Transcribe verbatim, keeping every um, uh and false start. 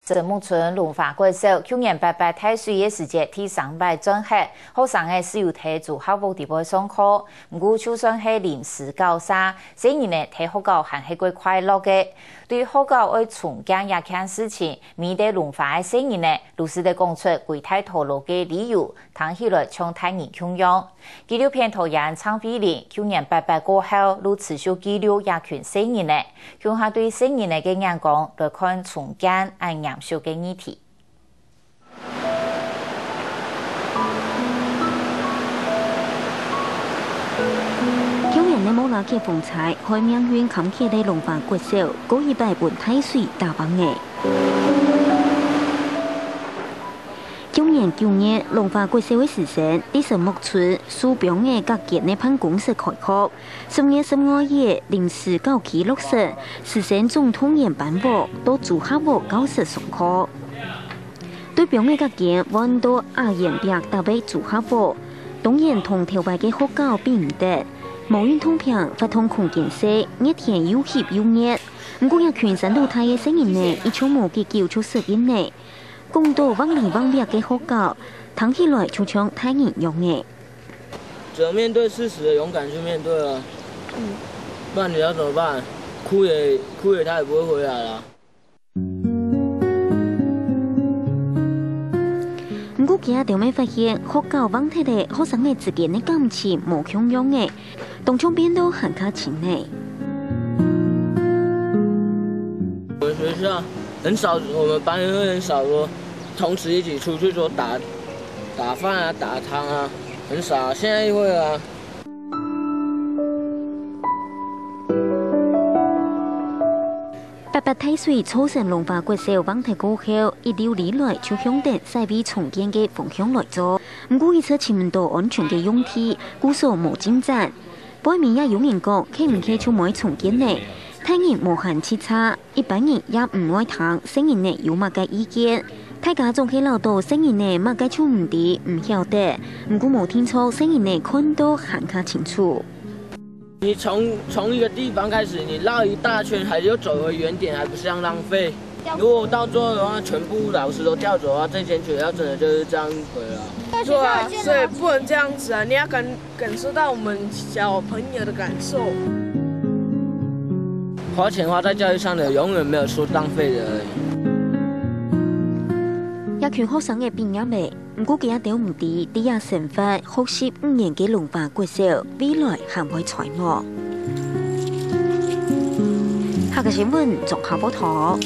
神木村龍華國小舊年八八大水个時節第三擺轉忒，學生仔係有在竹合屋裡背上課。毋過就算係臨時校舍，細人仔在學校還係會快樂个。對學校愛重建這件事情，每個龍華个細人仔，老實个講出歸大討論个理由，聽起來像大人共樣。紀錄片導演張惠玲舊年八八過後，就持續記錄這群細人仔，共下對細人仔个眼光來看重建恁嚴肅个議題。舊年个莫拉克風災，害命運坎坷个龍華國小，過一擺分大水打橫了。舊年九月，龍華國小个師生在神木村樹枋仔隔間个辦公室開課。十月十五日，臨時校期落實，師生轉動員搬屋，到竹合屋教室上課。對枋仔隔間換到瓦簷壁搭个竹合屋，當然同頭擺个學校比毋得。無運動坪、活動空間細，熱天又翕又熱。毋過這群山肚大个細人仔，一共無幾久就適應了。 講到橫里橫壁个學校，聽起來就像大人樣仔。只能面對事實的勇敢去面對啊。嗯。不然你要怎麼辦？哭也，哭也他也不會回來啦。毋過，佢兜乜發現，學校橫忒了，學生仔之間个感情無共樣仔。 當中變到還較親呢。我們學校很少，我們班會很少說同時一起出去說打，打飯啊、打湯啊，很少啊，現在會啊。八八大水造成龍華國小橫忒過後，一溜以來就向等徙位重建个方向來做。毋過一直尋毋到安全个用地，故所無進展。 背面也有人講，𠊎兜就毋愛重建了。大人無閒直掣，一般人也毋愛聽細人仔有麼个意見。大家總係恅著細人仔麼个就毋知、毋曉得，毋過無定著細人仔看到還較清楚。你從，從一個地方開始，你繞一大圈，還又走回原點，還不是一樣浪費？如果到最後的話，全部老師都調走的話，這間學校真的就是這樣毀了。對啊，所以不能這樣子啊！你要感 感受到我們小朋友的感受。花錢花在教育上的，永遠沒有說浪費的而已。這群學生仔畢業了，毋過佢兜毋知，在這生活學習五年个龍華國小，未來還會在無？下個新聞，綜合報導。